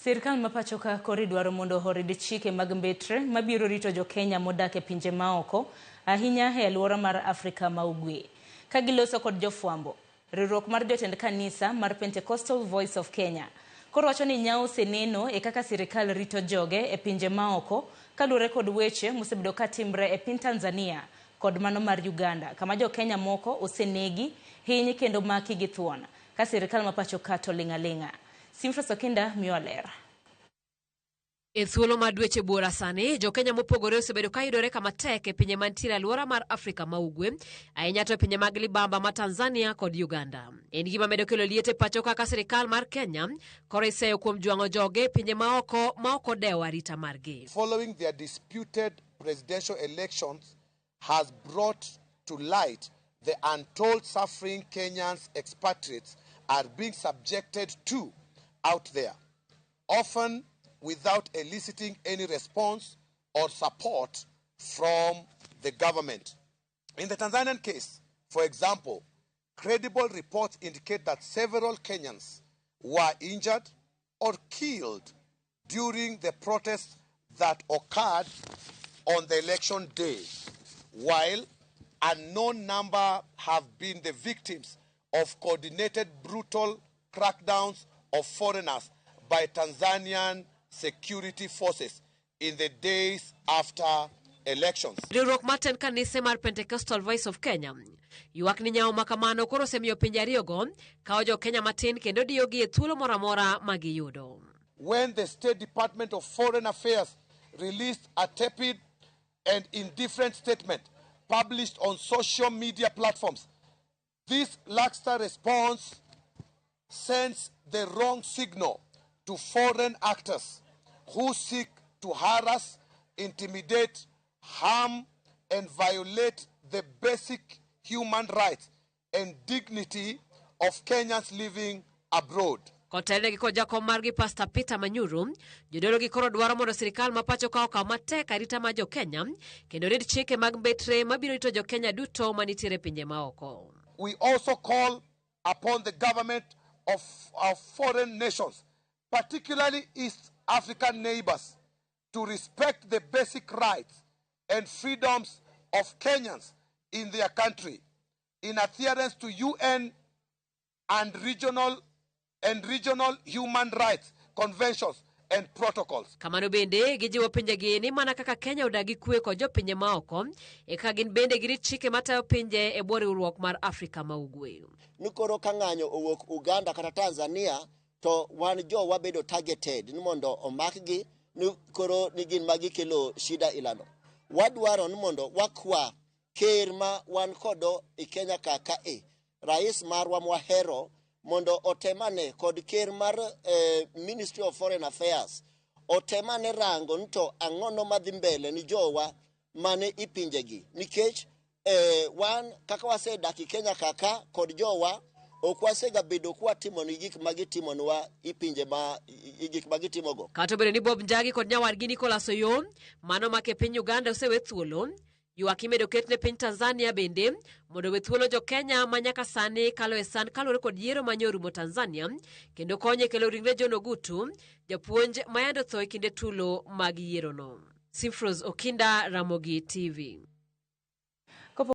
Sirkal ma pacho ka koro idwaro mondo orid chike mag mbetre mabiro rito jo-Kenya modak e pinje maoko, ahinya e alwora mar Afrika ma Ugwe. Ka giloso kod jofwambo, riwruok mar jotend kanisa mar Pentecostal Voice of Kenya koro wacho ni nyawo oseneno e kaka sirkal rito joge e pinje maoko kaluwore kod weche mosebedo ka timre e piny Tanzania kod mano mar Uganda kama jo-Kenya moko osenegi, hiny kendo maki gi thuon ka sirkal ma pacho ka to ling' aling'a. Simfras Okinda miyowa ler. E thuolo mar dweche buora sani, jokenya mopogore osebedo ka yudore kama tek e pinje mantiere alwora mar Afrika ma Ugwe, ahinya to e pinje mag libamba ma Tanzania kod Uganda. En gima medo kelo liet e pacho kaka sirikal mar Kenya koro iseyo kuom jwang'o joge e pinje maoko ma ok odewo arita margi. Following their disputed presidential elections has brought to light the untold suffering Kenyans expatriates are being subjected to out there, often without eliciting any response or support from the government. In the Tanzanian case, for example, credible reports indicate that several Kenyans were injured or killed during the protests that occurred on the election day, while a known number have been the victims of coordinated brutal crackdowns of foreigners by Tanzanian security forces in the days after elections. Riwruok mar tend kanise mar Pentecostal Voice of Kenya ywak ni nyawo ma kamano koro osemiyo pinje ariyogo kawo jo Kenya matin kendo diyogi e thuolo moro amora ma giyudo. When the State Department of Foreign Affairs released a tepid and indifferent statement published on social media platforms, this lackluster response sends the wrong signal to foreign actors who seek to harass, intimidate, harm, and violate the basic human rights and dignity of Kenyans living abroad. Kotelnegi kod jakom margi Pastor Peter Manyuru, jodolo gi koro dwaro mondo sirikal ma pacho ka okaw matek arita mar jo-Kenya kendo rit chike mag mbetre mabiro rito jo-Kenya duto manitiere e pinje maoko. We also call upon the government of our foreign nations, particularly East African neighbors, to respect the basic rights and freedoms of Kenyans in their country in adherence to UN and regional human rights conventions and protocols. Kamano bende gijiwo pinjegi ni mana kaka Kenya odak gi kwe kod jopinje maoko, eka gin bende girit chike matayo pinje e bwo riwruok mar Afrika ma Ugwe. Ni koro ka ng'anyo owuok Uganda kata Tanzania to wan jo wabedo targeted ni mondo omakgi ni koro ni gin ma gikelo shida ilando. Wadwaro ni mondo wakwa ker ma wan kodo e Kenya ka kae, rais marwa mwahero mondo otemane kod ker mar Ministry of Foreign Affairs otemane rango ni to ang'ono madhi mbele ni jowa mane ipinjegi nikech wan kaka wasedak e Kenya kaka kod jowa ok wasega bedo kwatimo ni gik ma gitimonwa i pinje ma i gik ma gitimogo. Kata obedo ni Bob Njagi kod nyawadgi Nicholas Oyoo mano make piny Uganda osewe thuolo, ywak imedo ket ne piny Tanzania bende mondo owe thuolo jo Kenya ma nyaka sani kalo e sand kaluwore kod yiero ma nyorumo Tanzania kendo konye kelo ringre John Ogutu, japuonj ma yande otho e kinde tulo mag yierono. Simfros Okinda, Ramogi TV.